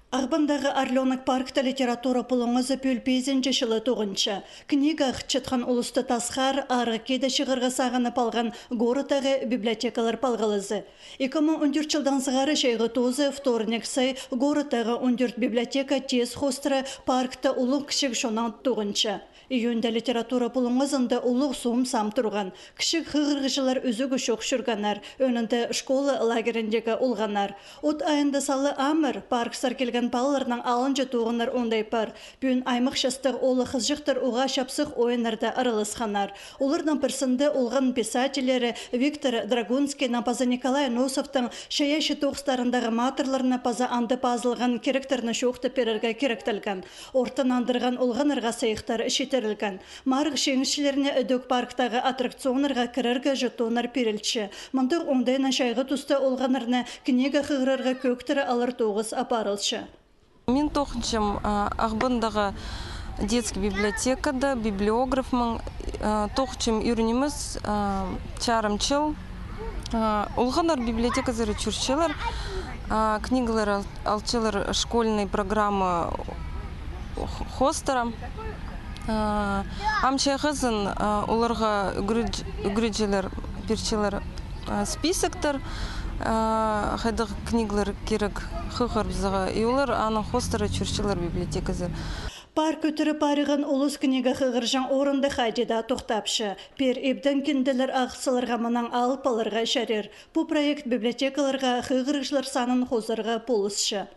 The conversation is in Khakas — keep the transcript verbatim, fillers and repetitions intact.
Ағбандағы «Орлёнок» паркта литература пулуңазы пӱӱл пизінҷі чылы тоғынча. Книга ағытчатхан улусты тасхар, арығ киде чығарға сағынып алған городтағы библиотекалар палғалызы. Ікі муң он тӧрт чылдаң сығара чайғы тооза вторник сай городтағы он тӧрт библиотека тиис хоостыра паркта улуғ кічіг чоннаң тоғынча. Июньда литература пулуңазында улуғ суум-саам турған. Кічіг хығырығҷылар ӱзігі чох чӧргеннер, ӧӧнінде школа лагеріндегі олғаннар. От айында сала амыр, парксар килген палаларның алынҷа тоғынар оңдай пар. Пӱӱн аймах частығ оолах-хызыҷахтар уғаа чапсых ойыннарда араласханнар. Оларның пірсінде олған писательлері Виктор Драгунскийнің паза Николай Носовтың чайаачы тоғыстарындағы матырларны паза анда пазылған киректерні чоохтап пирерге киректелген. Орта нандырған олғаннарға сыйыхтар читірілген. Марығ чиңісчілеріне ідӧк парктағы аттракционнарға кірерге жетоннар пирілче. Мындағ оңдайнаң чайғы туста олғаннарны книга хығырарға кӧӧктіре алар тоғыс апарылча. Мин тоғынчам, а, Ағбандағы детский библиотекада библиограф мин, а, тоғынчам ӱр нимес, а, чарым чыл. А, олғаннар библиотеказар чӧрчелер, а, книгалар ал-, алчалар школьный программа х-, хоостыра. А, ам чайғызын, а, оларға ӱгредж-, ӱгредҷілер пирчелер, а, списоктар, а, хайдағ книгалар кирек хығырыбызарға, и олар аның хоостыра чӧрчелер библиотеказар. Парк ӱтіре париған улус книга хығырҷаң орында хайди даа тохтапча. Пеер ибдең кинделер ағыл саларға, мынаң алып аларға чарир. Пу проект библиотекаларға хығырығҷылар санын хозарға полысча.